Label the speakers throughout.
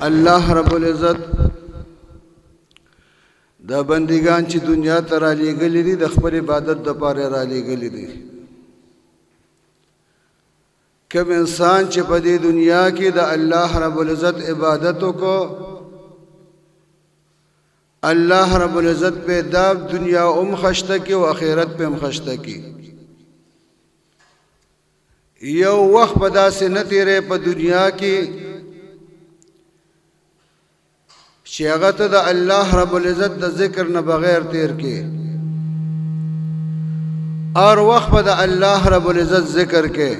Speaker 1: الله رب العزت دا بندگان چې دنیا ته را لېږلي دي، د خپل عبادت دپاره را لېږلي دي. کوم انسان چې په دې دنیا کې د الله رب العزت عبادت وکړو، الله رب العزت په دا دنیا هم خشته کې او آخرت په هم خشته کې. یو وخت په داسې نه تېرې په دنیا کې چې هغه ته د الله رب العزت د ذکر نه بغیر تیر کې، اور وخت په د الله رب العزت ذکر کې.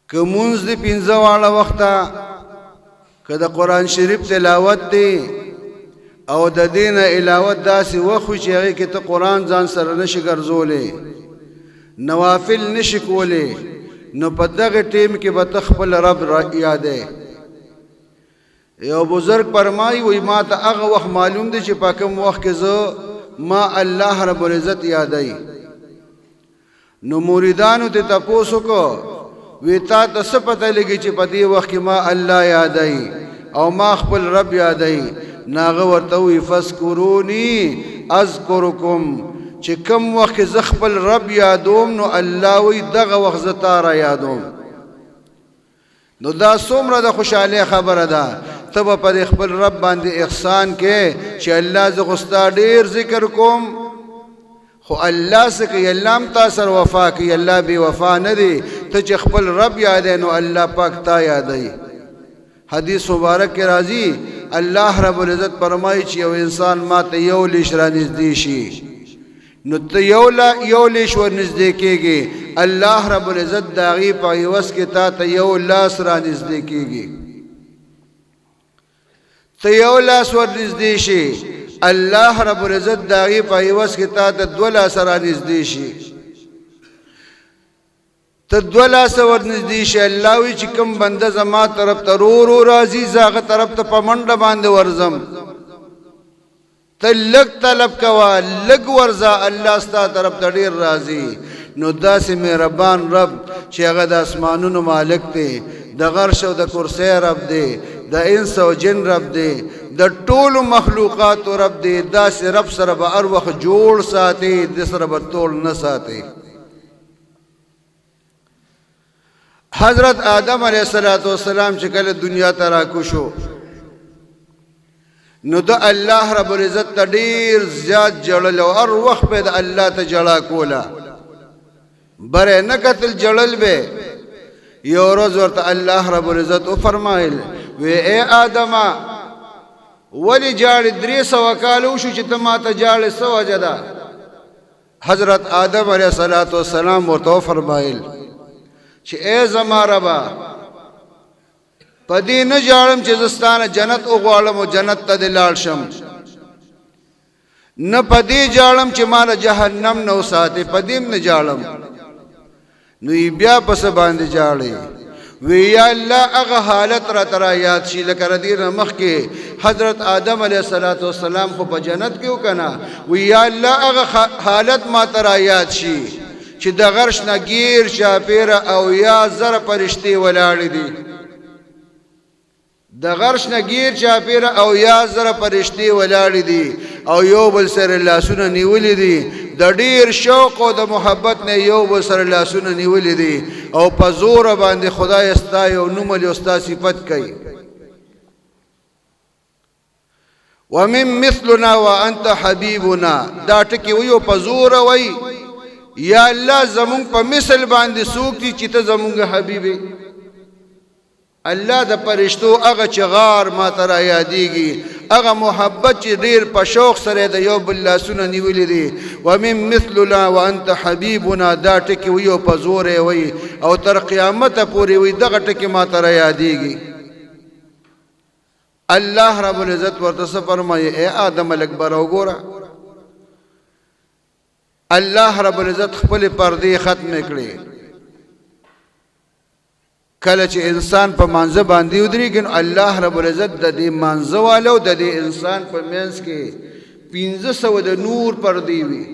Speaker 1: که مونځ دی پنځه واړه وخته، که د قرآن شریف تلاوت دی، او د دین علاوه داسې وخت چې هغې کې ته قرآن ځان سره نشي ګرځولی، نوافل نشي کولی، نو په دغه ټیم کې به ته خپل رب یادې. یو بزرگ فرمایي، وی ما ته هغه وخت معلوم دی چې په کوم وخت کې زه ما الله رب العزت یادای. نو مریدانو ته تپوس وکړو، وی تا ته څه پته لګي چې په دې وخت کې ما الله یادای او ما خپل رب یادای؟ ناغه ورته وی، فذکرونی اذکرکم، چې کم وخت کې زه خپل رب یادوم نو الله وی دغه وخت زه تا را یادوم. نو دا څومره د خوشحالۍ خبره ده، ته به پر خپل رب باندې احسان کې چې الله زه خو ستا ډېر ذکر کوم، خو الله څه کوي؟ الله هم تا سره وفا کوي، الله بې وفا نه دی. ته چې خپل رب یادې نو الله پاک تا یادوي. حدیث مبارک کې راځي، الله رب العزت فرمایي چې یو انسان ما ته یو لیش را نږدې شي، نو ته یو لا یو لیش ور نږدې کېږي، الله رب العزت د هغې په عوض کې تا ته یو لاس را نږدې کېږي. ته یو لاس ور نږدې شي، الله رب العزت د هغې په عوض کې تا ته دوه لاسه را نږدې شي. ته دوه لاسه ور نږدې شي، الله وایي چې کوم بنده زما طرف ته رو رو راځي، زه هغه طرف ته په منډه باندې ورځم. ته لږ طلب کوه، لږ ورځه، الله ستا طرف ته ډېر راځي. نو داسې مهربان رب چې هغه د اسمانونو مالک دی، د عرش او د کرسۍ رب دی، د انس او جن رب دی، د ټولو مخلوقاتو رب دی، داسې رب سره به هر وخت جوړ ساتي، د سره به ټول نه ساتي. حضرت آدم علیه السلام چې کله دنیا ته راکوشو نو د الله رب العزت ته ډیر زیات جړل او هر وخت به د الله ته جړا کوله، بره نه قتل جړل به. یو ورځ ورته الله رب العزت او فرمایل، وی اے آدمه، ولی جاړې؟ 300 کال وشو چې ته ما ته جاړې، څه وجه ده؟ حضرت آدم علیه السلام ورته فرمایل چې اے زما ربا، په دې نه جاړم چې زه ستا نه جنت وغواړم او جنت ته دې لاړ شم، نه په دې جاړم چې ما له جهنم نه وساتې، په دې هم نه جاړم. نو بیا په څه باندې جاړې؟ وی یا الله، هغه حالت را ته را یاد شي لکه د دې نه مخکې حضرت آدم علیه السلام خو په جنت کې وکنه. وی یا الله، هغه حالت ما ته را یاد شي چې د عرش نه ګیر چاپېره او یا زره فرشتې ولاړې دي، د عرش نه ګیر چاپېره او یا زره فرشتې ولاړې دي او یو بل سره لاسونه نیولې دي، د ډیر شوق او د محبت نه یو بل سره لاسونه نیولې دي او په زور باندې خدای ستا یو نوم او ستا صفت کوي، ومن مثلنا وانت حبیبنا. دا ټکی ویو په زور وای، یا الله، زمونږ په مثل باندې څوک دي چې ته زمونږ حبیب؟ الله، د پرشتو هغه چغار ما ته را یادېږي، هغه محبت چې ډیر په شوق سره د یو بل لاسونه نیولي دي، ومن مثلنا وانت حبیبنا. دا ټکی وی او په زور یې وی او تر قیامته پورې وی، دغه ټکی ما ته را یادېږي. الله رب العزت ورته څه فرمایي؟ اے آدم، لږ بره وګوره. الله رب العزت خپل پردې ختم کړې. کله چې انسان په مانځه باندې ودرېږي نو الله رب العزت د دې مانځه والو د دې انسان په منځ کې 500 د نور پردې وي.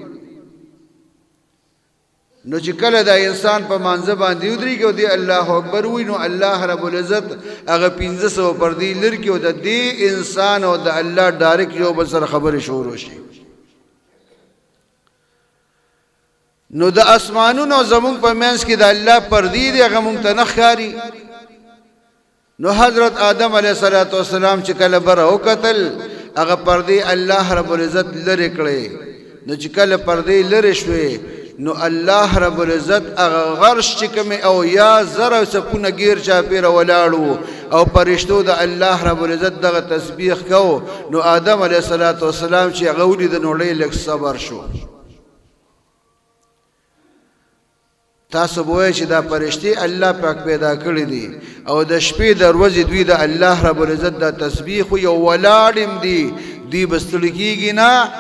Speaker 1: نو چې کله دا انسان په مانځه باندې ودرېږي او دی الله اکبر وي، نو الله رب العزت هغه 500 پردې لري کې او د دې انسان او د الله ډایرک یو بل سره خبرې شروع شي. نو د اسمانونو زمونږ په منځ کې د الله پردې دی، هغه مونږ ته نه ښکاري. نو حضرت آدم علیه الصلاۃ والسلام چې کله بره وکتل، هغه پردې الله رب العزت لرې کړې. نو چې کله پردې لرې شوې، نو الله رب العزت هغه غرش چې کوم او یا زره سپونه غیر چاپیره ولاړو او پرشتو د الله رب العزت دغه تسبیح کو. نو آدم علیه الصلاۃ والسلام چې هغه ولید، نو لږ صبر شو. تاسو به وایئ چې دا پرشتي الله پاک پیدا کړی دي او د شپې د ورځې دوی د الله رب العزت د تسبیح یو ولاړم دي، دوی به ستړي کېږي نه،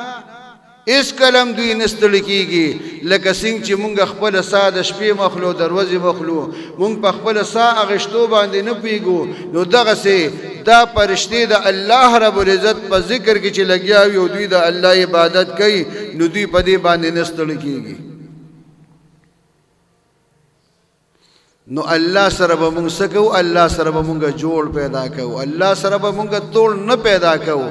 Speaker 1: هېڅ کله هم دوی نه ستړي کېږي. لکه څنګه چې مونږ خپله ساه د شپې مخلو، د ورځې مخلو، مونږ په خپله ساه اخیستو باندې نه پوهېږو، نو دغسې دا پرشتې د الله رب العزت په ذکر کې چې لګیا وي او دوی د الله عبادت کوي، نو دوی په دې باندې نه ستړي کېږي. نو الله سره به مونږ څه کوو؟ الله سره به مونږ جوړ پیدا کوو، الله سره به مونږ توړ نه پیدا کوو.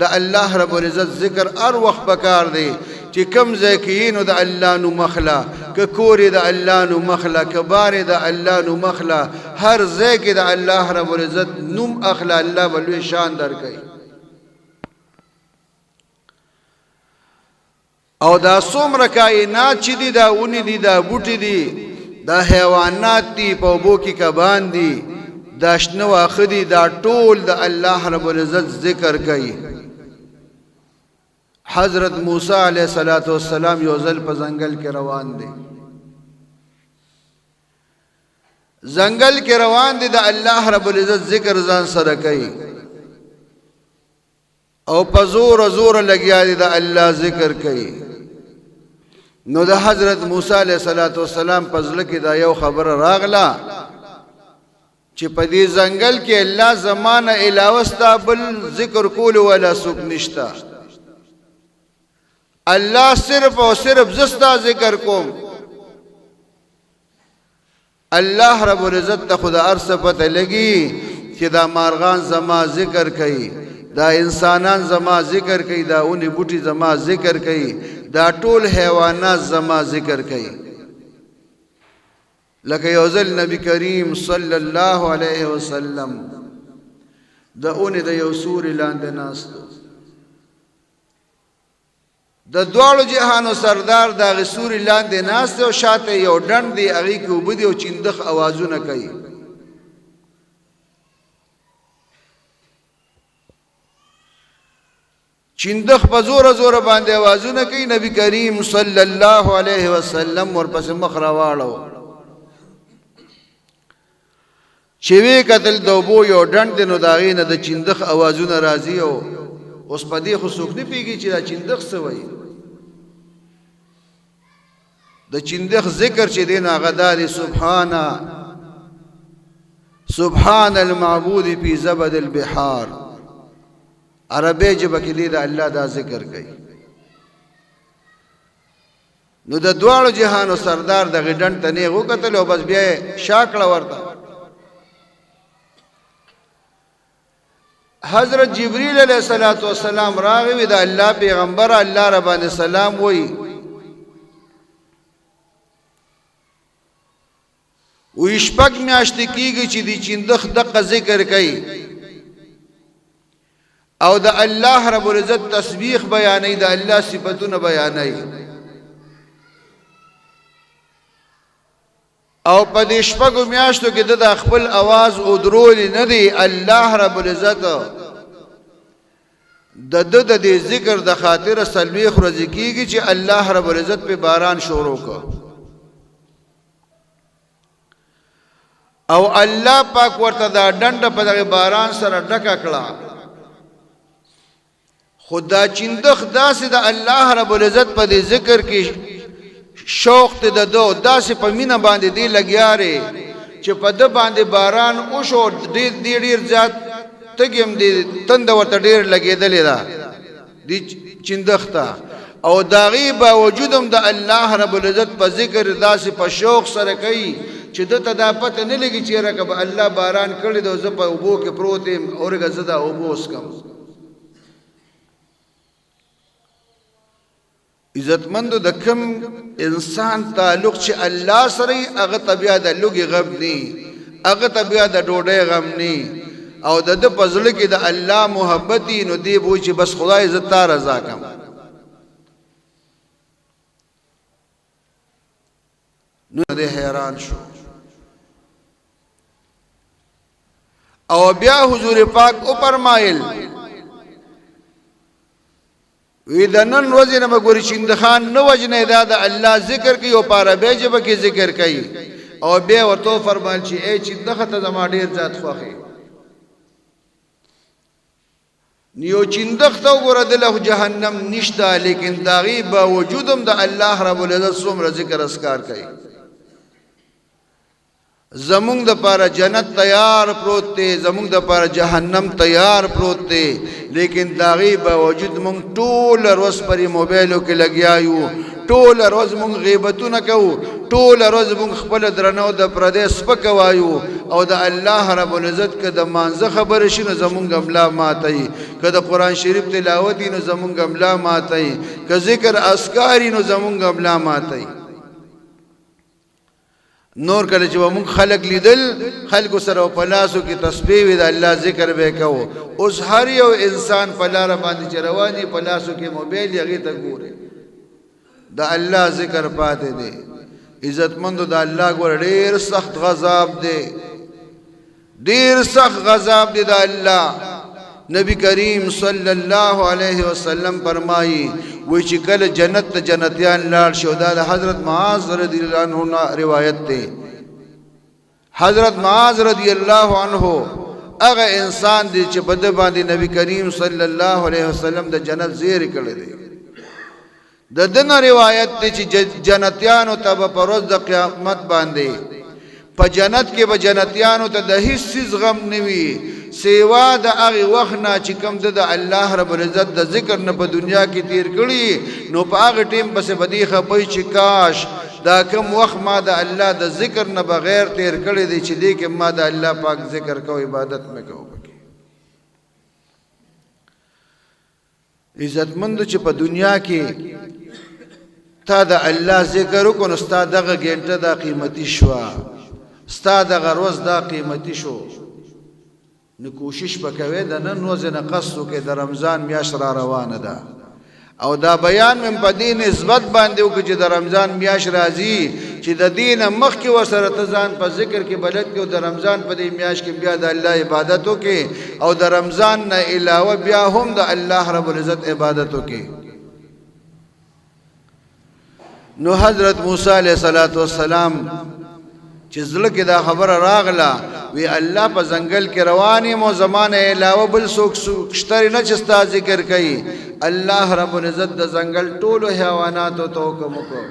Speaker 1: د الله رب العزت ذکر هر وخت پکار دی چې کم ځای کې نو د الله نوم اخله، که کور د الله نوم اخله، که بار د الله نوم اخله، هر ځای کې د الله رب العزت نوم اخله، الله به لوی شان درکوي. او دا څومره کائنات چې دي، دا ونې دي، دا بوټي دي، دا حیوانات دي، په اوبو کې کبان دي، دا شنه واښه دي، دا ټول د الله رب العزت ذکر کوي. حضرت موسی علیه الصلاۃ والسلام یو ځل په ځنګل کې روان دي، ځنګل کې روان دي، د الله رب العزت ذکر ځان سره کوي او په زور زور لګیا دي، د الله ذکر کوي. نو د حضرت موسی علیه الصلاۃ والسلام په ځل کې دا یو خبره راغله چې په دې ځنګل کې الله زمانه علاوه ستا بل ذکر کول ولا څوک نشتا، الله صرف او صرف زستا ذکر کوم. الله رب العزت ته خو د هر څه پته لګي چې دا مارغان زما ذکر کوي، دا انسانان زما ذکر کوي، دا ونې بوټي زما ذکر کوي، دا ټول حیوانات زما ذکر کوي. لکه یو ځل نبی کریم صلی الله علیه وسلم د اونې د یو سوري لاندې ناستو، د دواړو جهانو سردار د هغې سوري لاندې ناست دی او شاته یو ډنډ دی، هغې کې اوبه دي او چیندخ اوازونه کوي. چیندخ په زوره زوره باندې اوازونه کوي. نبی کریم صلی الله علیه وسلم ورپسې مخ راواړو، چې وی کتل د اوبو یو ډنډ دی، نو د هغې نه د چیندخ اوازونه راځي. او اوس په دې خو څوک نه پوهېږي چې دا چیندخ څه وایي. د چیندخ ذکر چې دی نو هغه دا دی: سبحانه سبحان المعبود فی زبد البحار. عربی ژبه کې دی د الله دا ذکر کوي. نو د دواړو جهانو سردار دغه ډنډ ته نیغ وکتل او بس بیا یې شا کړه ورته. حضرت جبرئیل علیه الصلاۃ والسلام راغی، وی د الله پیغمبر، الله را باندې سلام وای. وی شپږ میاشتې کېږي چې د چیندخ دقه ذکر کوي او د الله رب العزت تسبیح بیانوي، د الله صفتونه بیانوي، او په دې شپږو میاشتو کې د خپل اواز او درول نه دی. الله رب العزت د د د دې ذکر د خاطر سلوي ورځې کېږي چې الله رب العزت په باران شروع کړ او الله پاک ورته دا ډنډه په دغه باران سره ډکه کړه. خدا چیندخ داسې د الله رب العزت په دې ذکر کې شوق ته د دو داسې په مینه باندې دی لګیاري چې په د باندې باران وشو، ډیر ډیر زیات تګم دی، تند ورته ډیر لګیدلې ده دی چیندخ ته، او د هغې باوجود هم د الله رب العزت په ذکر داسې په شوق سره کوي چې ده ته دا پته نه لګي چې یاره که به الله باران کړی دی او زه په اوبو کې پروت یم، اورېږه زه دا اوبه وڅښم. عزتمندو، د کوم انسان تعلق چې الله سره وي هغه ته بیا د لوږې غم نی، هغه ته بیا د ډوډۍ غم نی، او د ده په زړه کې د الله محبت وي، نو دی به وایي چې بس خدای زه تا رضا کم. نو دی حیران شو. او بیا حضور پاک او فرمایل، وی د نن ورځې نه به ګوري چیندخان نه وجنې، دا د الله ذکر کوي او په عربۍ ژبه کې ذکر کوي. او بیا ورته وفرمایل چې ای چیندخه، ته زما ډېر زیات خوښ یې. نو یو چیندخ ته وګوره، دله خو جهنم نشته، لیکن د هغې باوجود هم د الله رب العزت څومره ذکر اذکار کوي. زمونږ د پاره جنت تیار پروت دی، زمونږ د پاره جهنم تیار پروت دی، لیکن د هغې باوجود مونږ ټوله ورځ پرې موبایلو کې لګیا یو، ټوله ورځ مونږ غیبتونه کوو، ټوله ورځ مونږ خپل درنو د پردی سپکه وایو. او د الله رب العزت که د مانځه خبره شي نو زمونږ ملا ماته وي، که د قرآن شریف تلاوت وي نو زمونږ ملا ماته وي، که ذکر اذکار وي نو زمونږ ملا ماته وي. نور کله چې به مونږ خلک لیدل، خلکو سره په لاسو کې تسبیح وي، د الله ذکر به کوو. اوس هر یو انسان په لاره باندې چې روان دي، په لاسو کې موبایل یې، هغې ته ګوري، د الله ذکر پاتې دی. عزتمندو، د الله ګوره ډېر سخت غذاب دی، ډیر سخت غذاب دی د الله. نبی کریم صلی الله علیه وسلم فرمایي، وی چې کله جنت ته جنتیان لاړ شو، دا د حضرت معاذ رضی الله عنه نه روایت دی. حضرت معاذ رضی الله عنه هغه انسان دی چې په ده باندې نبی کریم صلی الله علیه وسلم د جنت زیری کړی دی. د ده نه روایت دی چې جنتیانو ته به په ورځ د قیامت باندې په جنت کې به جنتیانو ته د هیڅ څیز غم نه وي سیوا د هغې وخت نه چې کوم ده د الله رب العزت د ذکر نه په دنیا کې تیر کړي، نو په هغه ټیم پسې به دې خپه چې کاش دا کوم وخت ما د الله د ذکر نه بغیر تیر کړی دی، چې دې کې ما د الله پاک ذکر کو، عبادت مې کو پکې. عزتمند، چې په دنیا کې تا د الله ذکر وکړو نو ستا دغه ګنټه دا قیمتي شوه، ستا دغه ورځ دا قیمتي شو. نو کوشش به کوې د نن ورځې نه قصد وکړې. د رمضان میاشت را روانه ده، او دا بیان مې په دې نسبت باندې وکړ چې د رمضان میاشت راځي، چې د دې نه مخکې ورسره ته ځان په ذکر کې بلد کړې، او د رمضان په دې میاشت کې بیا د الله عبادت وکړې، او د رمضان نه علاوه بیا هم د الله رب العزت عبادت وکړې. نو حضرت موسی علیه الصلاۃ والسلام چې زړه کې دا خبره راغله، وی الله په ځنګل کې روان یم او زمانه علاوه بل څوک شته نه چې ستا ذکر کوي. الله رب العزت د ځنګل ټولو حیواناتو ته حکم وکړ،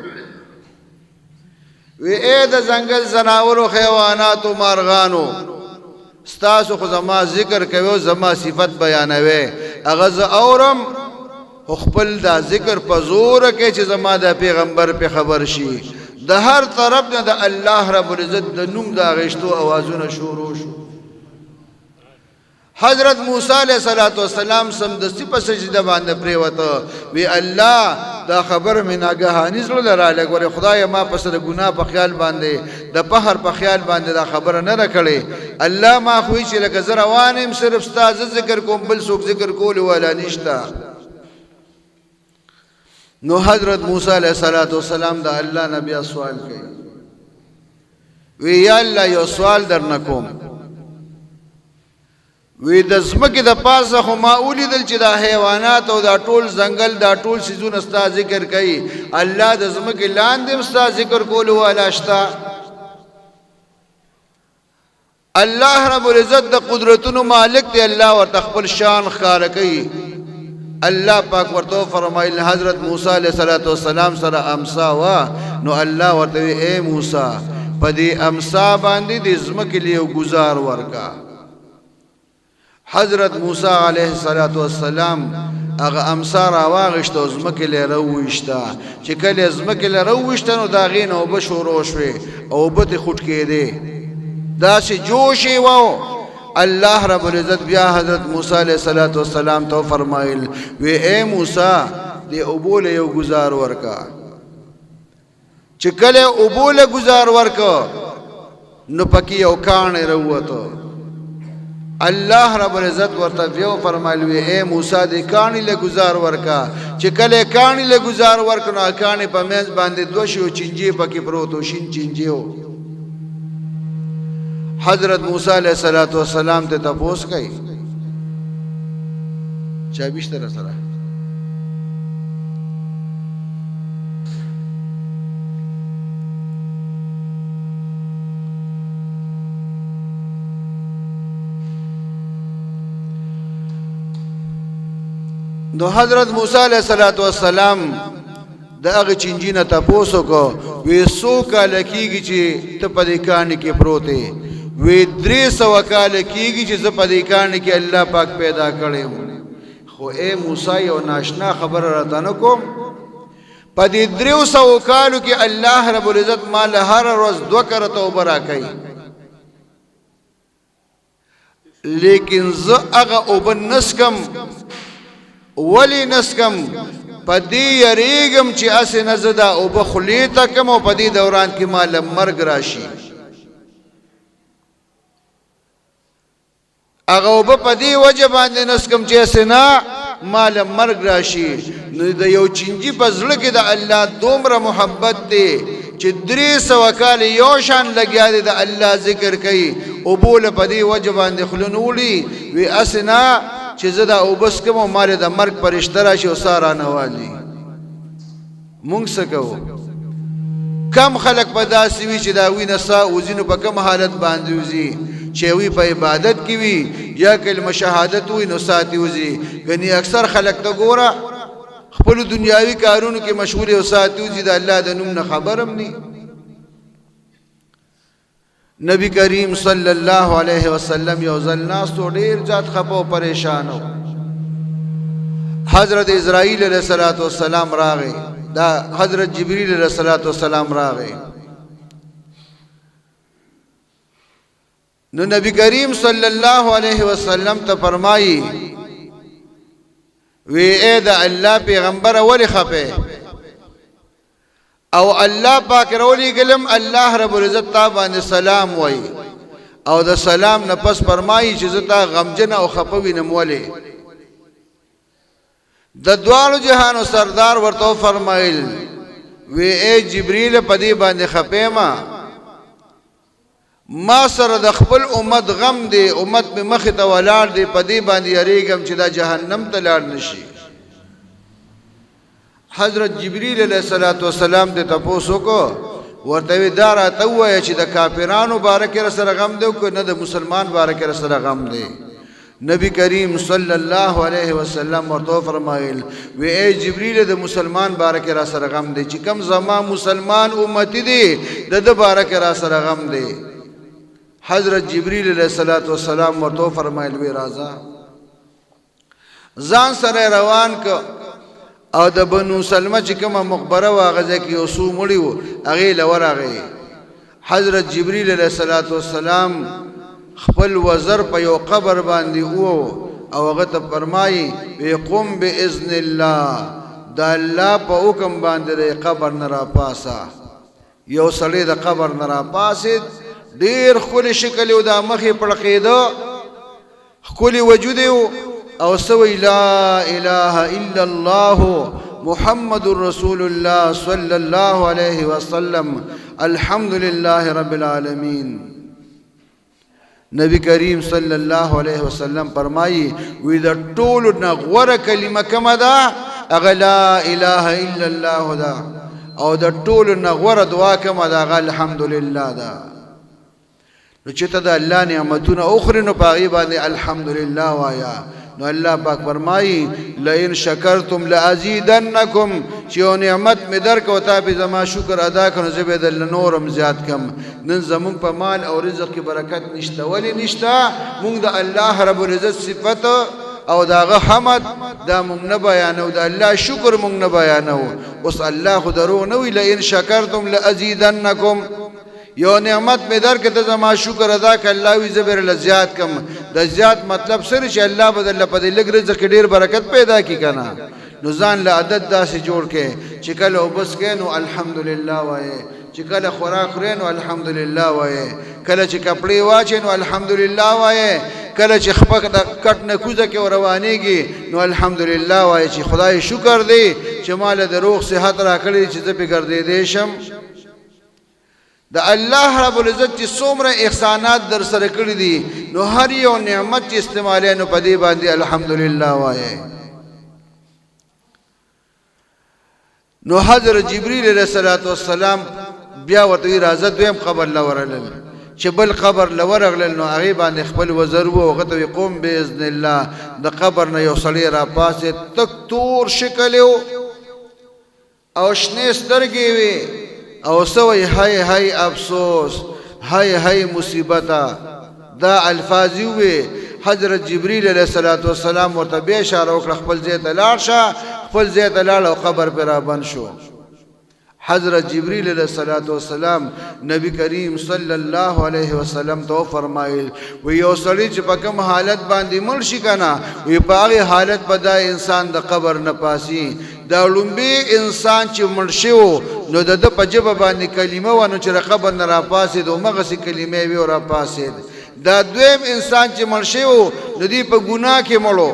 Speaker 1: وی اے د ځنګل ځناورو، حیواناتو، مارغانو، ستاسو خو زما ذکر کوي او زما صفت بیانوي، هغه زه اورم، خو خپل دا ذکر په زور کې چې زما د پیغمبر په خبر شي. د هر طرف نه د الله رب العزت د نوم د غشتو اوازونه شروع شو. حضرت موسی علیہ الصلوۃ والسلام سمدستي په سجده باندې پریوته، وی الله دا خبر مې ناګهاني زړه لراله، ګوره خدای ما په سره ګناه په خیال باندې، د پهر په خیال باندې دا خبره نه کړې. الله ما خو چې لکه زه روان یم، صرف ستا ذکر کوم، بل څوک ذکر کول ولا نشته. نو حضرت موسی علیہ الصلوۃ والسلام د الله نبی سوال کوي، وی یا الله یو سوال در نکوم. وی د ځمکې د پاسه خو ما ولیدل چې دا حیوانات او دا ټول ځنګل، دا ټول څیزونه ستا ذکر کوي، الله د ځمکې لاندې هم ستا ذکر کولو والا شته؟ الله رب العزت د قدرتونو مالک دی، الله ورته خپل شان ښکاره کوي. الله پاک ورته فرمایل، حضرت موسی علیه الصلاۃ والسلام سره امسا وا، نو الله ورته اے موسی په دې امسا باندې د ځمکې لیو گزار ورکا. حضرت موسی علیه الصلاۃ والسلام هغه امسا راواغشته او ځمکې له راوویشته. چې کله یې ځمکې له راوویشته نو د هغې نه اوبه شروع شوې او اوبه ترې خوټ کېدې، داسې جوش یې وو. الله رب العزت بیا حضرت موسی علیه الصلاة والسلام ته فرمایل وی اے موسی دې اوبو له یو گزار ورکا. چې کله اوبو له گزار ورکا نو پکې یو کاڼی راووتو. الله رب العزت ورته بیا فرمایل وی اے موسی دې کاڼي له گزار ورکا. چې کله کاڼي له گزار ورک نو کاڼي په منځ باندې دوه شو چنجي پکې پروت و، شین چنجي و. حضرت موسی علیه الصلاۃ والسلام ته تپوس کوي چابي شته سره. نو حضرت موسی علیه الصلاۃ والسلام د هغه چنجي نه تپوس وکړو وی څو کاله کېږي چې ته په دې کاڼي کې پروت یې؟ وی 300 کاله کېږي چې زه په دې کاڼي کې الله پاک پیدا کړی یم. خو ای موسی یو ناشنا خبره راته نه کوم، په دې 300 کالو کې الله رب العزت ما له هره ورځ دوه کرته اوبه راکوي، لیکن زه هغه اوبه نسکم. ولی نسکم؟ په دې یریږم چې هسې نه زه دا اوبه خولې ته کم او په دې دوران کې ما له مرګ راشي. هغه اوبه په دې وجه باندې نسکم چې هسې نه ما له مرګ راشي. نو د یو چنجي په زړه کې د الله دومره محبت دی چې 300 کاله یو شان لګیا دی د الله ذکر کوي، اوبو له په دې وجه باندې خوله نه وړي، وي هسې نه چې زه دا اوبه څکم او مال د مرګ فرشته راشي او ساه رانه والي. مونږ څه کوو؟ کم خلک په داسې وي چې دا وینه ساه وځي، نو په کوم حالت باندې وځي؟ چې وي په عبادت کې وي یا کلمه شهادت وي نو ساتي وځي. ګنې اکثر خلک ته ګوره خپل دنیاوي کارونو کې مشغول او ساتي وځي، د الله د نوم نه خبرم ني. نبی کریم صلی الله علیه وسلم یو ځل ناستو، ډیر زیات خپه او پریشان و. حضرت اسرائیل علیه الصلاۃ والسلام راغی، دا حضرت جبرئیل علیه الصلاۃ والسلام راغی. نو نبی کریم صلی الله علیه وسلم ته فرمایي وی اے د الله پیغمبر ولی خپه او الله پاک رولی گلم، الله رب العزت تا باندې سلام وای او د سلام نه پس فرمایي چې زه تا غمجن او خپه وینم ولې؟ د دواړو جهانو سردار ورته فرمایل وی اے جبرئیل په دې باندې خپه ما، ما سره د خپل امت غم دی، امت مې مخې ته ولاړ دی، په دې باندې یریږم چې دا جهنم ته لاړ نشي. حضرت جبرئیل علیه الصلاۃ والسلام ته تپوس وکړو، ورته وی دا راته ووایه چې د کافرانو باره کې سره غم دی او که نه د مسلمان باره کې سره غم دی؟ نبی کریم صلی الله علیه وسلم ورته فرمایل وی ای جبرئیل د مسلمان باره کې را سره غم دی، چې کم زما مسلمان امتی دی د د باره کې را سره غم دی. حضرت جبرئیل علیه الصلاۃ والسلام ورته فرمایل وی راځه. ځان سره روان ک او د بنو سلمہ چې کومه مقبره وه هغه ځای کې یو څو مړي وو، هغې له ورغی. حضرت جبریل علیه الصلاۃ والسلام خپل وزر په یو قبر باندې وو او هغه ته فرمایي وی قم باذن الله، د الله په حکم باندې د قبر نه راپاسه. یو سړی د قبر نه راپاسید، ډیر ښکلی شکل یې و، دا مخ یې پړقېده، ښکلی وجود یې او سوی لا اله الا الله محمد رسول الله صلی الله علیه وسلم الحمد لله رب العالمین. نبی کریم صلی الله علیه وسلم فرمایي وی د ټولو نه غوره کلمه کومه ده؟ هغه لا اله الا الله ده. او د ټولو نه غوره دعا کومه ده؟ هغه الحمدلله ده. نو چې ته د الله نعمتونه اخري نو په هغې باندې الحمدلله وایا. نو الله پاک فرمایي لئن شکرتم لازیدنکم، چې یو نعمت مې درک او تا پې زما شکر ادا کړ نو زه به درله نور هم زیات کړم. نن زمونږ په مال او رزق کې برکت نشته. ولې نشته؟ مونږ د الله رب العزت صفت او داغه حمد دا مونږ نه بیانو، د الله شکر مونږ نه بیانو. اوس الله خو درو نه وی، لئن شکرتم لازیدنکم، یو نعمت مې درکې ته زما شکر ادا کړه، الله وی زبر له زیات کم. د زیات مطلب سره چې الله بدل په دې لږ رزق کې ډیر برکت پیدا کی کنه. نو ځان له عادت داسې جوړ کې چې کله وبس کې نو الحمدلله وایې، چې کله خوراک خورې نو الحمدلله وایې، کله چې کپړې واچې نو الحمدلله وایې، کله چې خپه د کټ نه کوزه کې روانېږي نو الحمدلله وایې چې خدای شکر دی چې مال د روغ صحت راکړی چې زه پې ګرځېدی شم. د الله رب العزت چې څومره احسانات در سره کړي دي نو هر یو نعمت چې استعمالې نو په دې باندې الحمدلله وایې. نو حضرت جبرئیل علیه الصلاۃ والسلام بیا ورته وی راځه دویم قبر لورلل، چې بل قبر لورغلل نو هغه باندې خپل وزر وو، هغه ته قوم باذن الله. د قبر نه یو سړی را پاسې، تک تور شکل او شنې سترګې وي او سوی هاي هاي افسوس، هاي هاي مصیبت، دا الفاظ وي. حضرت جبرئیل علیه الصلاۃ والسلام ورته به اشاره وکړه خپل ځای ته لاړ شه، خپل ځای ته لاړ او قبر پر را بند شو. حضرت جبرئیل علیه الصلاۃ والسلام نبی کریم صلی الله علیه وسلم ته فرمایل وی یو سړی چې په کوم حالت باندې مړ شي کنه، وی په هغه حالت په دا انسان د قبر نه پاسي. دا لومبي انسان چې مړ شو نو د په جبه باندې کلمه و، نو چې قبر نه را پاسید او مغه سي کلمې وی را پاسید. دا دویم انسان چې مړ شو نو دی په ګناه کې مړو،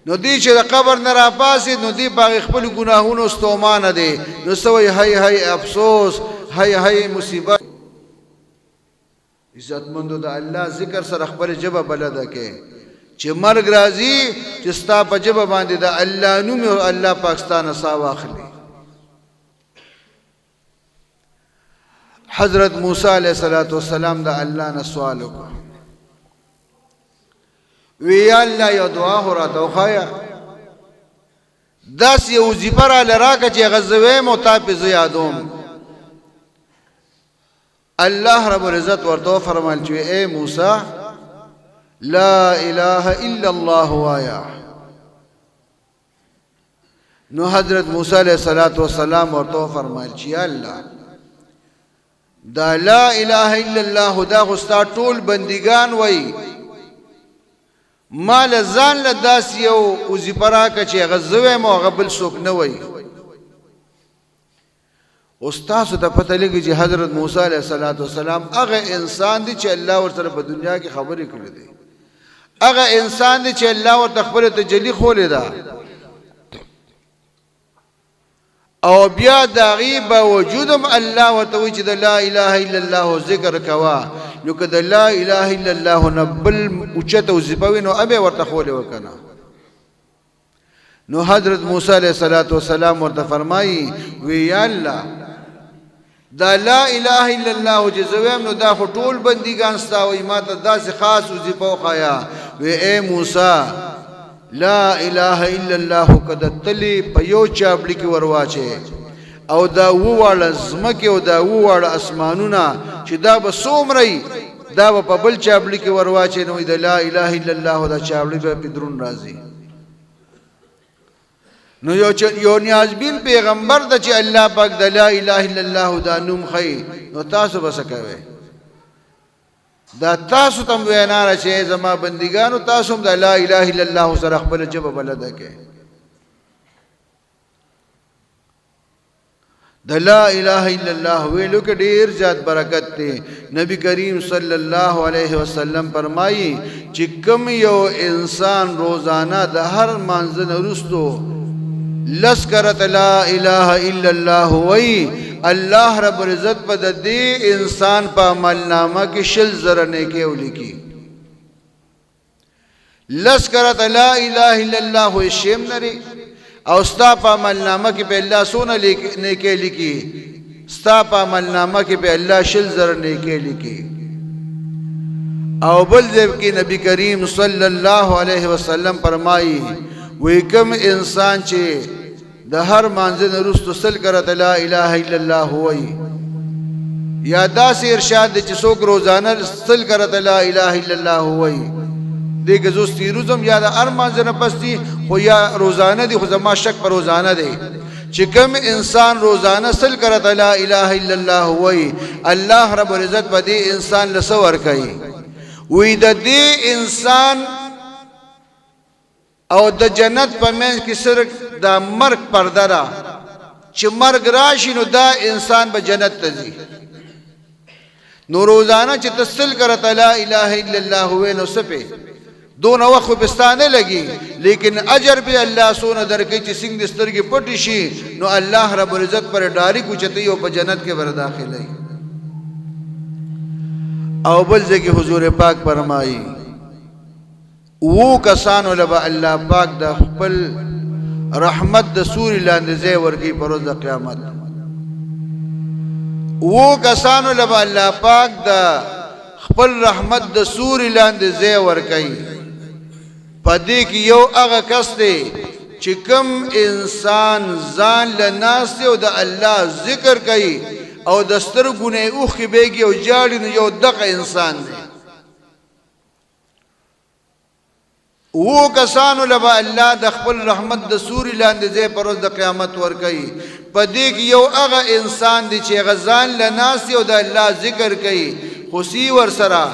Speaker 1: نو دی چې د قبر نه را پاسید نو دی په خپل ګناهونو ستومانه دی، نو سوی هاي هاي افسوس، هاي هاي مصیبت. عزتمندو د الله ذکر سره خپل جبه بلده کې چې مرګ راځي چې ستا په جبه باندې د الله نوم او الله پاکستان سا واخلي. حضرت موسی علیہ الصلوۃ والسلام د الله نه سوال وکړ وی یا الله یو دعا خو راته وښایه، داسې یو وظیفه راله راکړه چې هغه زه وایم او تا پې زه یادوم. الله رب العزت ورته وفرمایل چې ای موسی لا اله الا الله وایا. نو حضرت موسی علیہ الصلوۃ والسلام ورته فرمایل چې یا الله دا لا اله الا الله دا خو ستا ټول بندگان وای، ما له ځان له داسې یو وظیفه راکړه چې هغه زه وایم او هغه بل څوک نه وایي. اوس تاسو ته پته لګي چې حضرت موسی علیه الصلاۃ والسلام هغه انسان دی چې الله ورسره په دنیا کې خبرې کړې دي، هغه انسان دی چې الله ورته خپل تجلی خولې ده، او بیا د هغې باوجود هم الله ورته وایي چې د لا اله الا الله ذکر کوه. نو که د لا اله الا الله نه بل اوچته وظیفه وي نو ابه ورته خولې وکنه. نو حضرت موسی علیه الصلاۃ والسلام ورته فرمایي وی یا الله دا لا اله الا الله چې زه وایم نو دا خو ټول بندګان ستا وایي، ما ته داسې خاص وظیفه وښایه. وی ای موسی لا اله الا الله که د تلې په یو چابړي کې ورواچې او دا وواړه ځمکې او دا وواړه اسمانونه چې دا به څومره وي دا به په بل چابړي کې ورواچې، نو د لا اله الا الله دا چابړي به پې درون راځي. نو یو یو نیازبین پیغمبر ته چې الله پاک د لا اله الا الله دا نوم ښیي نو تاسو به څه کوئ؟ دا تاسو ته وینا را چې زما بندګانو تاسو هم د لا اله الا الله سره خپل ژبه بلده کړئ. د لا اله الا الله ویلو کې ډیر زیات برکت دی. نبی کریم صلی الله علیه وسلم فرمایي چې کم یو انسان روزانه د هر مانځه نه وروسته لس کرته لا اله الا الله وایي، الله رب العزت په د دې انسان په عمل نامه کې 20,000 نیکۍ ولیکي. لس کرته لا اله الا الله شیم نری او ستا په عمل نامه کې په الله سونه نیکه لیکي، ستا په عمل نامه کې په الله 20,000 نیکه لیکي. او بل ځای کې نبی کریم صلی الله علیه وسلم فرمایي وی کوم انسان چې د هر مانځه نه وروسته 100 کرته لا اله الا الله وایي، یا داسې ارشاد دی چې څوک روزانه 100 کرته لا اله الا الله وایي دې کې زه تیروزم یا د هر مانځه نه پس دي، خو یا روزانه دي، خو زما شک پر روزانه دی چې کوم انسان روزانه 100 کرته لا اله الا الله وای، الله رب العزت په دې انسان له ور کوي. وی د دې انسان او د جنت په منځ کې صرف د مرګ پرده ده، چې مرګ راشي نو دا انسان به جنت ته ځي. نو روزانه چې تسل کرته لا اله الا الله وې، نو سپه دون وخت پستانه لګي، لیکن اجر به الله سونه درکې چې څنګه سترګې پټ شي نو الله رب العزت پر ډاری کو چته او په جنت کې ور داخلي. او بل ځکه حضور پاک فرمایي، وو کسانو لبا الله پاک د خپل رحمت د سوري لاندې ځای ورکړي پر ورځ د قیامت. وو کسانو لبا الله پاک د خپل رحمت د سوري لاندې ځای ورکړي. پدې کې یو هغه کس دی چې کم انسان ځان له ناستې او د الله ذکر کوي او د سترګو نه اوښکې بهږي او ژاړي، نو یو دغه انسان دی. وو کسانو لبا الله د خپل رحمت د سوري لاندې ځای پر ورځ د قیامت ورکوي. په دې کې یو هغه انسان دی چې هغه ځان له ناستې او د الله ذکر کوي، خو سی ورسره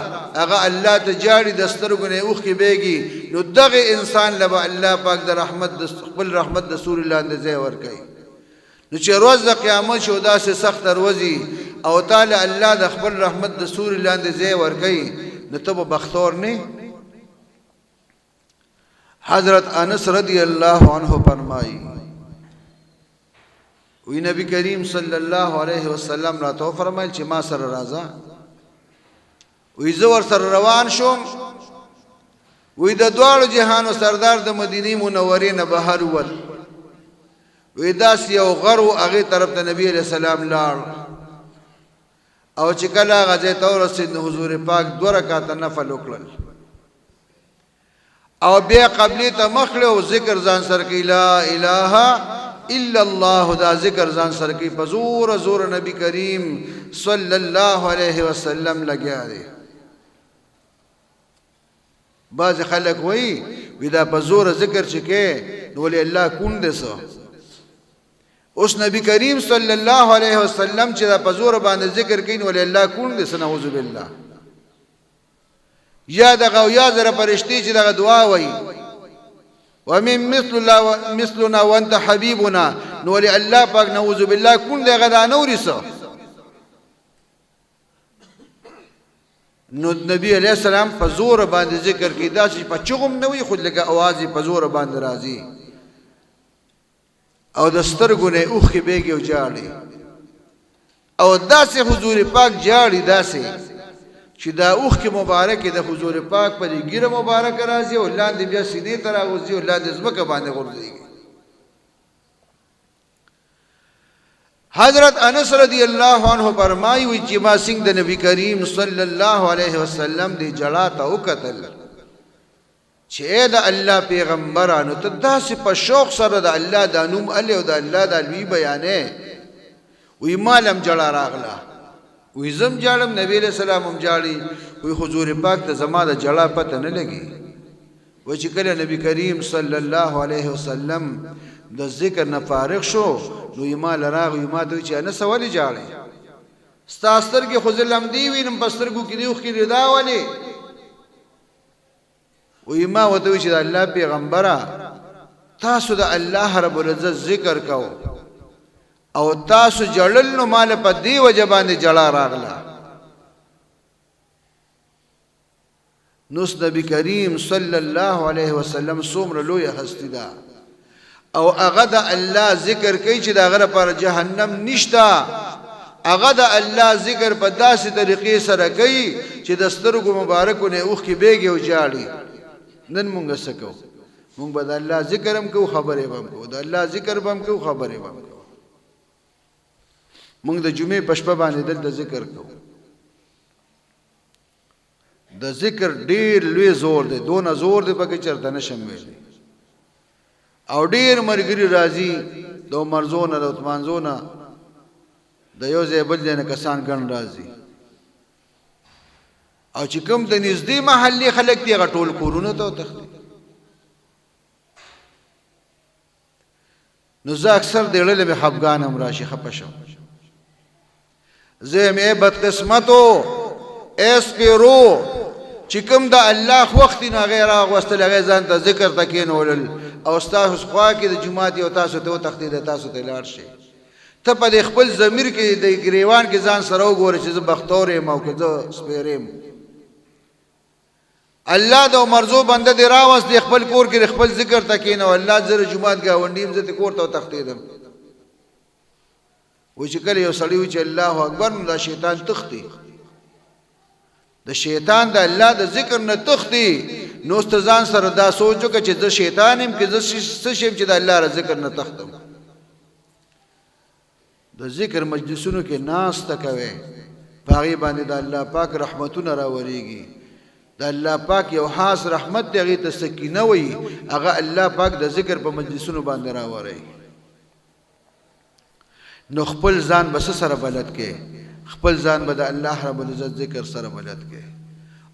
Speaker 1: هغه الله ته جاړي، د سترګو نه اوښکې بهږي، نو دغه انسان له به الله پاک د رحمت د خپل رحمت د سوري لاندې ځای ورکوي. نو چې ورځ د قیامت شو، داسې سخته ورځي او تعالی الله د خپل رحمت د سوري لاندې ځای ورکوي، نو ته به بختور نه. حضرت انس رضی الله عنه فرمایي، وی نبی کریم صلی الله علیه وسلم را تو فرمایل چې ما سره راځه. وی زه ور سره روان شوم. وی د دواړو جهانو سردار د مدینه منورې نه بهر ووت. وی داسې یو غر و، هغې طرف ته نبی علیہ السلام لاړ، او چې کله هغه ځای ته ورسېد نو حضور پاک 2 رکعته نفل وکړل او بیا قبلې ته مخ کړی او ذکر ځان سره کوي، لا اله الا الله. دا ذکر ځان سره کوي په زور زور، نبی کریم صلی الله علیه وسلم لګیا دی. بعض خلک وایي، وی دا په زور ذکر چې کې نو ولې الله کون دی سو؟ اوس نبی کریم صلی الله علیه وسلم چې دا په زور باندې ذکر کوي نو ولې الله کون دی؟ نعوذ بالله. یا دغه او یا زره پرشتي چې دغه دعا وایي، ومن مثل الله مثلنا وانت حبيبنا، نو ولې الله پاک نعوذ بالله کون دی؟ هغه دا نه اوري څه؟ نو نبی علیہ السلام په زور باندې ذکر کوي، داسې په چغم نه وي، خو لږه اواز یې په زور باندې راځي او د سترګو نه اوښکې بهږي او ژاړي، او داسې حضور پاک ژاړي داسې چې دا اوښکې مبارکې د حضور پاک په دې ږیره مبارکه راځي او لاندې بیا سینې ته راغورځي او لاندې ځمکه باندې غورځېږي. حضرت انس رضی الله عنه فرمایي، وی چې ما څنګه د نبی کریم صلی الله علیه وسلم دی جړا ته وکتل چې د الله پیغمبرانو ته داسې په شوق سره د الله د نوم الی او د الله د لوی بیانې، وی مالم جړا راغله. وی زم جاړم، نبی علیہ السلام هم جاړي. وی حضور پاک ته زما د جړا پته نه لګي. و چې کله نبی کریم صلی الله علیه وسلم د ذکر نه فارغ شو نو یې ما له راغی، ما ته چې انسه ولې ژاړې؟ ستا سترګې خو زه لمدې وینم، په سترګو کې دې اوښکې دي، دا ولې؟ وایي ما ورته وویل چې د الله پیغمبره، تاسو د الله رب العزت ذکر کو او تاسو جړل، نو مال په دې وجه باندې جړا راغله. نوس نبی کریم صلی الله علیه وسلم څومره لویه هستی ده، او هغه د الله ذکر کوي چې د هغه لپاره جهنم نشته. هغه د الله ذکر په داسې طریقې سره کوي چې د سترګو مبارکو نه اوښکې بهږي او ژاړي. نن مونږ څه کوو؟ مونږ به د الله ذکر هم کوو، خبرې به هم کوو، د الله ذکر به هم کوو، خبرې به هم کوو. مونږ د جمعې په شپه باندې دلته ذکر کوو. د ذکر ډیر لوی زور دی، دونه زور دی پکې چرته نشم ویلی. او ډیر مرګري راځي د عمرزو نه، د عثمانزو نه، د یو ځای بل ځای نه کسان ګڼ راځي. او چې کوم د نږدې محلې خلک دي هغه ټول کورونو ته وتښتي. نو زه اکثر د ړلې مې خفګان هم راشي، خپه شم. زه مې بدقسمتو ای سپیرو چې کوم د الله خوښ دي نو هغه یې راغوستل، هغه یې ځان ته ذکر ته کېنولل او ستاسو خوا کې د جومات یو تاسو ته وتښتېده، تاسو ته لاړ شئ. ته په دې خپل ضمیر کې د ګریوان کې ځان سره وګوره چې زه بختور یم او که زه سپېره یم. الله د مرزو بنده دی راوست دی خپل کور کې خپل ذکر ته کېنه، الله زه د جومات ګاونډي یم، زه ته کور ته وتښتېدم. و چې کله یو سړی وي چې الله اکبر، نو دا شیطان تښتي، د شیطان د الله د ذکر نه تښتي. نو ست ځان سره دا سوچ وکړه چې زه شیطان یم که زه څه شم چې د الله د ذکر نه تښتم. د ذکر مجلسونو کې ناسته کوي، په هغې باندې د الله پاک رحمتونه راورېږي. د الله پاک یو خاص رحمت دی، هغې ته سکینه وایي، هغه الله پاک د ذکر په مجلسونو باندې راوروي. نو خپل ځان به څه سره بلد کې؟ خپل ځان به د الله رب العزت ذکر سره بلد کې.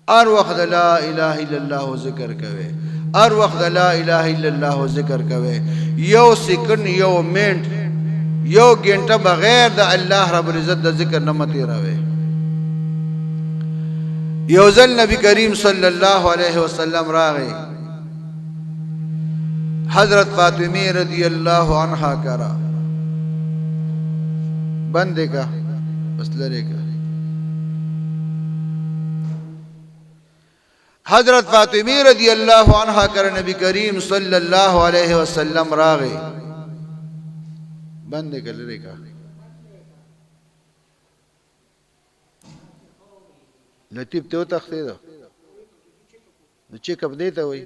Speaker 1: هر وخت د لا اله الا الله ذکر کوي، هر وخت د لا اله الا الله ذکر کوي. یو سیکنډ، یو منټ، یو ګنټه بغیر د الله رب العزت د ذکر نه مه تېروي. یو ځل نبی کریم صلی الله علیه وسلم راغی حضرت فاطمه رضی الله عنها کرا بند کا بس لري کا. حضرت فاطمه رضی الله عنها کر نبی کریم صلی الله علیه وسلم راغی. بند کا لري کا لطیف ته تختې ده. نو چیک اپ دی ته وای.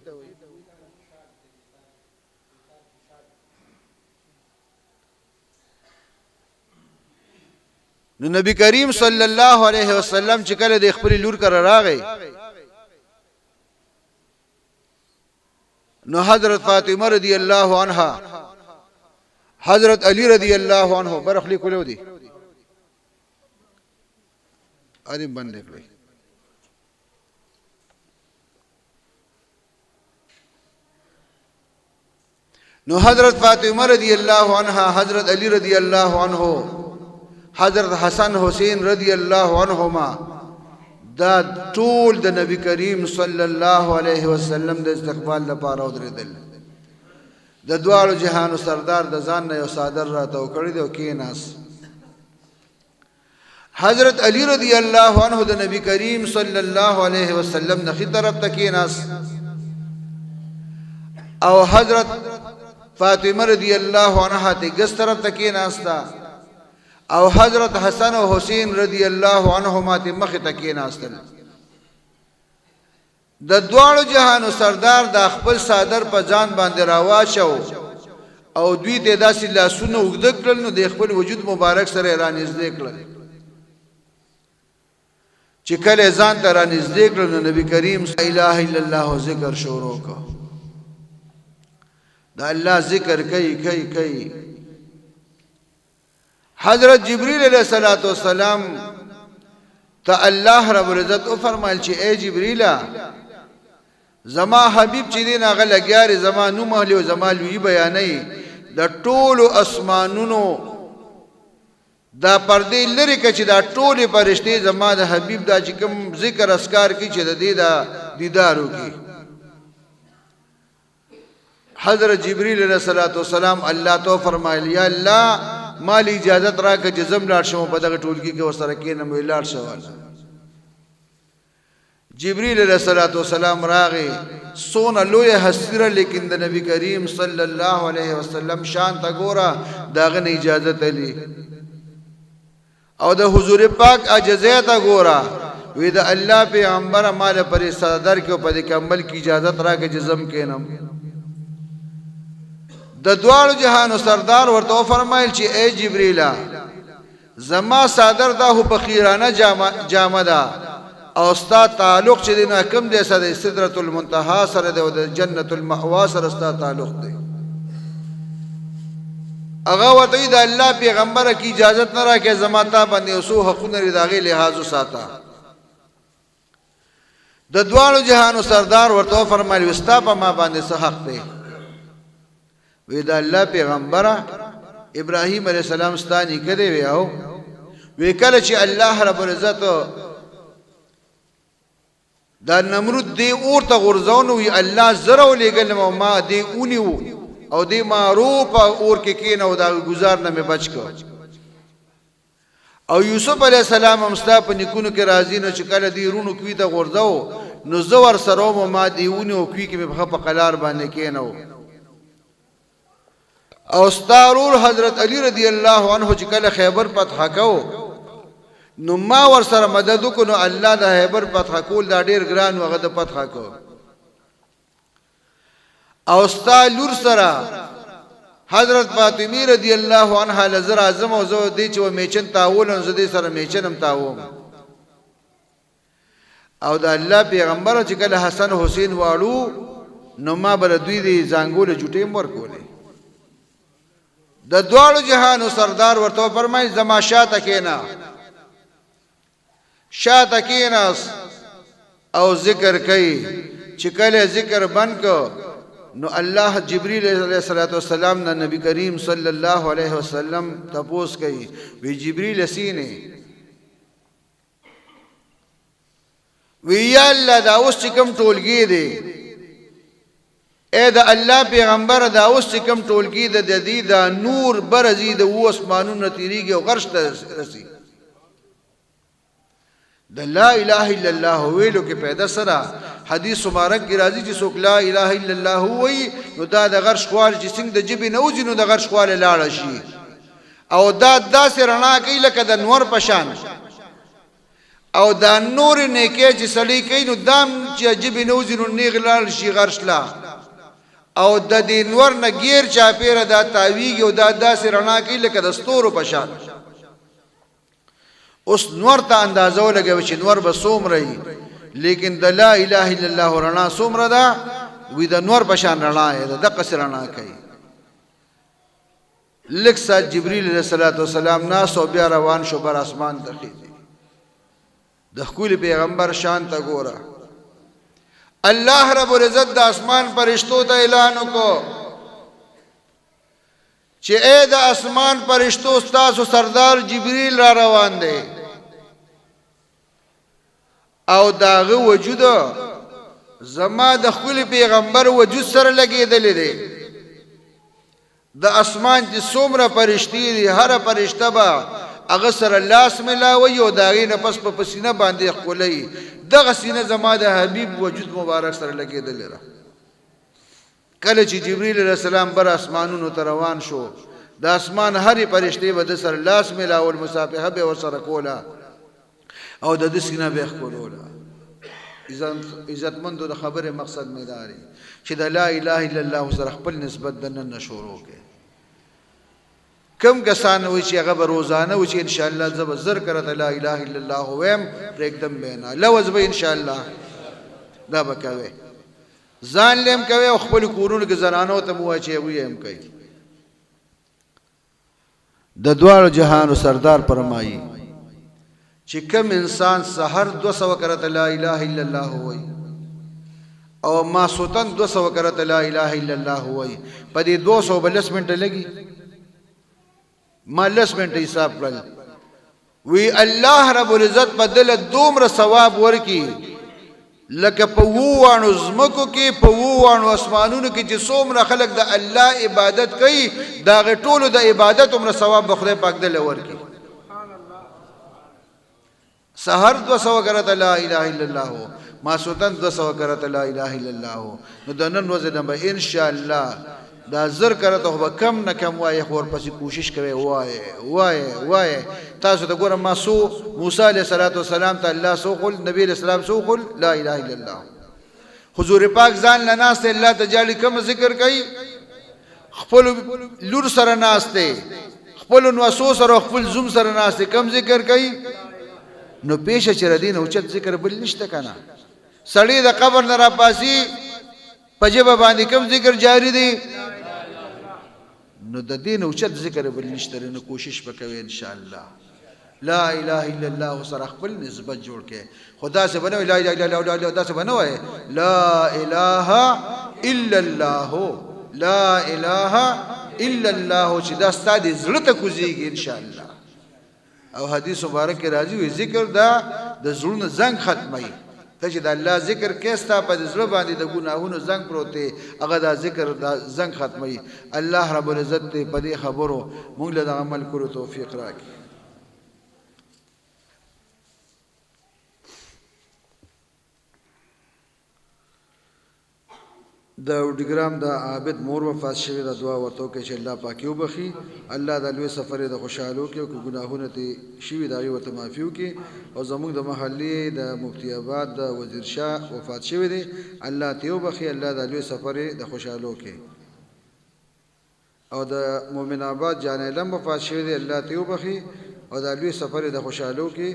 Speaker 1: نو نبی کریم صلی الله علیه وسلم چې کله د خپل لور کره راغی، نو حضرت فاطمه رضی الله عنها، حضرت علی رضی الله عنه برخلی کولو دي اري بند کړی. نو حضرت فاطمه رضی الله عنها، حضرت علی رضی الله عنه، حضرت حسن حسین رضی الله عنهما دا ټول د نبی کریم صلی الله علیه وسلم د استقبال لپاره ودرېدل. د دواړو جهانو سردار د ځان نه یو څادر راتاو کړی دی او کېناست. حضرت علی رضی الله عنه د نبی کریم صلی الله علیه وسلم نخی طرف ته کېناست او حضرت فاطمه رضی الله عنها ته ګس طرف ته کېناسته او حضرت حسن او حسین رضی الله عنهما ته مخ ته کېناستل. د دواړو جهانو سردار دا خپل څادر په ځان باندې راواچاو او دوی ته داسې لاسونه اوږده کړل، نو د خپل وجود مبارک سره یې رانږدې کړل. چې کله ځان ته رانږدې کړل، نو نبی کریم لا اله الا الله ذکر شروع کړ. د الله ذکر کوي کوي کوي. حضرت جبريل علیه الصلاة والسلام ته الله رب العزت او فرمایل چې اے جبريل، زما حبيب چې دین هغه لګیاري، زما نوم اهلی او زما لوی بیانې، د ټولو اسمانونو دا پردې لري که چې دا ټولې فرشتې زما د حبیب دا چې کوم ذکر اسکار کی چې د دې دا دیدار وکړي. حضرت جبريل علیه الصلاة والسلام الله ته فرمایل، یا الله مال اجازت راکړه چې زم لاړ شم په دغه ټولګي کې ورسره کېنم. وی لاړ شه. جبريل علیه الصلاة والسلام راغی، سونه لوی هستیره، لیکن د نبی کریم صلی الله علیه وسلم شان ته ګوره، داغه نه اجازه تلی او د حضور پاک عجزه ته ګوره. وی د الله پیغمبر مال پر صدر کې په دې کمبل کې اجازه راکړه چې زم کینم. د دواړو جهانو سردار ورته فرمایل چې اے جبرئیل، زما صادر دا هو فقیرانه جامه ده او ستا تعلق چې دینه کم دی سره سدرۃ المنتهى سره دی او د جنت المأوا سره ستا تعلق دی. هغه ورته د الله پیغمبر کی اجازت نه راکې، زما تا باندې اوسو حقونه لري، د هغې لحاظ وساته. د دواړو جهانو سردار ورته فرمایل، وستا په ما باندې څه حق دی؟ وی دا الله پیغمبره، ابراهیم علیه السلام ستا نیکه دی. وی او وی کله چې الله رب العزت دا نمرود دی اور ته غورځاو، وی الله زره ولېږلم او ما دی اونیو او دی ما رو په اور کې کېنه او دا ګزار نه مې بچ کړ. او یوسف علیه السلام هم ستا په نیکونو کې راځي، نو چې کله دی رونو کوي ته غورځاو نو زه ورسره وم، ما دی ونیو، کوي کې مې پښه په قلار باندې کېنو. او ستا ورور حضرت علی رضی الله عنه چې کله خیبر فتح کو نو ما ور سره مدد وکړو، نو الله د خیبر فتح کول دا ډیر ګران وغه د فتح کو. او ستا لور سره حضرت فاطمه رضی الله عنها لزر اعظم او زو دی چې میچن تاول، نو زه دې سره میچنم تاوم. او د الله پیغمبر چې کله حسن حسین واړو نو ما بل دوی دی زنګول جوټې مور کولې. د دواړو جهانو سردار ورته فرمایي، زما شاته کینا. شاته کیناس او ذکر کوي. چې کله ذکر بند کو نو الله جبريل علیه الصلاۃ والسلام نه نبی کریم صلی الله علیه وسلم تپوس کوي، وی جبريل سینه؟ وی یا الله، دا اوس چې کوم ټولګي دی، اے د الله پیغمبر، دا اوس چې کوم ټولګي د دې دا نور برزي د اسمانونو تیریږي او عرش ته رسی. د لا اله الا الله ویلو کې پیدا سره حدیث مبارک کې راځي چې څوک لا اله الا الله وایي نو دا د عرش خوال چې څنګه د جبې نه وځي نو د عرش خواله لاړ شي، او دا داسې رڼا کوي لکه د نور په شان. او دا نور نیکه چې سړی کوي نو دام چې جبې نه وځي نو نیغ لاړ شي عرش لا، او د دې نور نه غیر چاپیره دا تاویږي او دا داسې رڼا کوي لکه د ستورو په شان. اوس نور ته اندازه ولګوي چې نور به څومره وي، لیکن د لا اله الا الله رڼا څومره ده؟ وی د نور په شان رڼا ده، دقه سره رڼا کوي. لږ ساعت جبرئیل علیه الصلاة والسلام ناس او بیا روان شو بر اسمان ته خېږي. د ښکلي پیغمبر شان ته ګوره. الله رب العزت د اسمان پرشتو ته اعلان وکړو چې اے د اسمان پرشتو، ستاسو سردار جبرئیل را روان دی او داغه وجود زما د خپل پیغمبر وجود سره لګیدل دی. د اسمان چې څومره پرشتي دي، هر پرشته به هغه سره لاس ملاوي او د هغې نه پس په پسینه باندې ښکلوي. دغه سینه زما د حبیب وجود مبارک سره لګېدلې ده. کله چې جبرئیل علیه السلام بر اسمانونو ته روان شو، د اسمان هرې پرشتې به د سره لاس ملاول، مصافحه به ورسره کوله او د ده سینه به ښکلوله. عزتمندو، د خبرې مقصد مې دا دی چې د لا اله الا الله سره خپل نسبت د نن نه شروع کړئ. کم کسان وایي چې هغه به روزانه وایي چې انشاءالله زه به زر کرته لا اله الا الله وایم، پرېږدم به نه، لوظ به انشاءالله دا به کوې، ځان له هم کوي او خپل کورونو کې زنانو ته مو وایي چې هغوی هم کوي. د دواړو جهانو سردار فرمایي چې کوم انسان سحر 200 کرته لا اله الا الله وایي او ماسوتن 200 کرته لا اله الا الله وایي، په دې 200 به 10 منټه لګي. ما 10 منټه حساب کړل. وی الله رب العزت په دل دومره ثواب ورکی لکه په ووانو زمکو کې، په ووانو اسمانونو کې چې څومره خلک د الله عبادت کوي، دا ټولو د عبادت عمر ثواب به خدای پاک دل ورکی. سحر 200 کرته لا اله الا الله، ماسوتن 200 کرته لا اله الا الله. نو د نن ورځې نه به ان شاء الله دا زر کرته خو به کم نه کم وایې، خو ورپسې کوشش کوي وایې وایې وایې. تاسو ته ګوره، ما سو موسی علیه الصلاة والسلام ته الله سو قل، نبی علیہ السلام سو قل لا اله الا الله. حضور پاک ځان له ناست الله ته جاړي کم ذکر کوي، خپل لور سره ناست، خپل نوسو سره، خپل زوم سره ناست کم ذکر کوي. نو پیشه چې ردین اوچت ذکر بل نشته کنه. سړی د قبر نه راپاسي، په جبه باندې کم ذکر جاری دی؟ نو د دین اوچت ذکر بل نشته. نو کوشش وکوي ان شاء الله. لا اله الا الله سره خپل نسبت جوړ کې. خدا سے بنو لا اله الا الله، لا دا سے بنو لا اله الا الله، لا اله الا الله، چې دا ستاسو زړه ته کوزيږي ان شاء الله. او حدیث مبارک راځي وی ذکر دا د زړونو زنګ ختمي. ته چې د الله ذکر کې ستا په زړه باندې د ګناهونو زنګ پروت دی، هغه دا ذکر دا زنګ ختمي. الله رب العزت دې په دې خبرو مونږ له عمل کولو توفیق راکړي. د وډګرام د عابد مور وفات شوی د دعا ورته وکړي چې الله پاک یې وبخښي، الله د لوی سفر د خوشحالو کې او که ګناهونه ترې شوي د هغې ورته معافي وکړي. او زموږ د محلې د مفتي آباد د وزیر شاه وفات شوی دی، الله ترې وبخښي، الله د لوی سفر د خوشحالو کې. او د مؤمن آباد جان علم وفات شوی دی، الله ترې وبخښي او د لوی سفر د خوشحالو کې.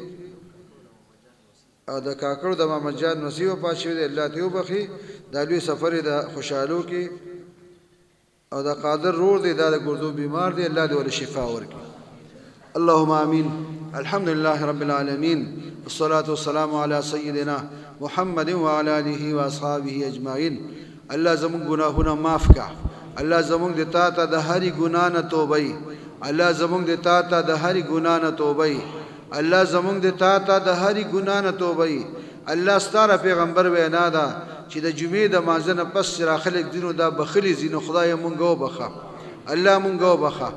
Speaker 1: او د کاکړو د محمد جان نصیب وفات شوی دی، الله ترې وبخښي، دا لوی سفر د خوشحالو کې. او د قادر رور دی، دا د ګردو بیمار دی، الله دې ول شفا ورکړي. اللهم آمين. الحمد لله رب العالمين، والصلاة والسلام على سيدنا محمد وعلى آله وأصحابه أجمعين. الله زموږ ګناهونه معاف کا. الله زموږ د تا ته د هرې ګناه نه توبه. الله زموږ د تا ته د هرې ګناه نه توبه. الله زموږ د تا ته د هرې ګناه نه توبه. الله ستاره پیغمبر وینا ده چې د جمعې د مانځه نه پس چې راخلک ځینو دا بخلي ځینو، خدای مونږ وبخښه، الله مونږ وبخښه،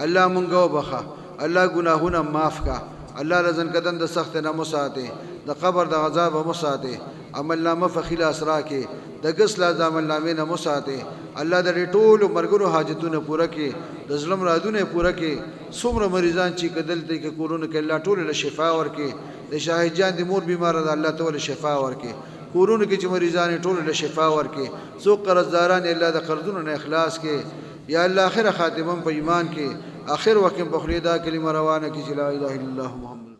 Speaker 1: الله مونږ وبخښه، الله ګناهونه معاف کا. الله له ځنکدن د سخت نه مو ساتي، د قبر د عذاب مو ساتي، عمل نامه په ښي لاس راکې، د ګس لاس د عمل نامې نه مو ساتي. الله د دې ټولو مرګرو حاجتونه پوره کړي، د زړه مرادونه پوره کړي. څومره مریضان چې که دلته که کورونو کې، الله ټولو له شفا ورکړي. د شاهد جان د مور بیماره ده، الله ته ول شفا ورکړي. کورونو کې چې مریضان ټولو له شفا ورکړي. څوک قرضداران، الله د قرضونو نه اخلاص کړي. یا الله اخره خاتمه په ایمان کې، اخر وخت په خلی دا کلمه روانه کې چې لا اله الا الله محمد.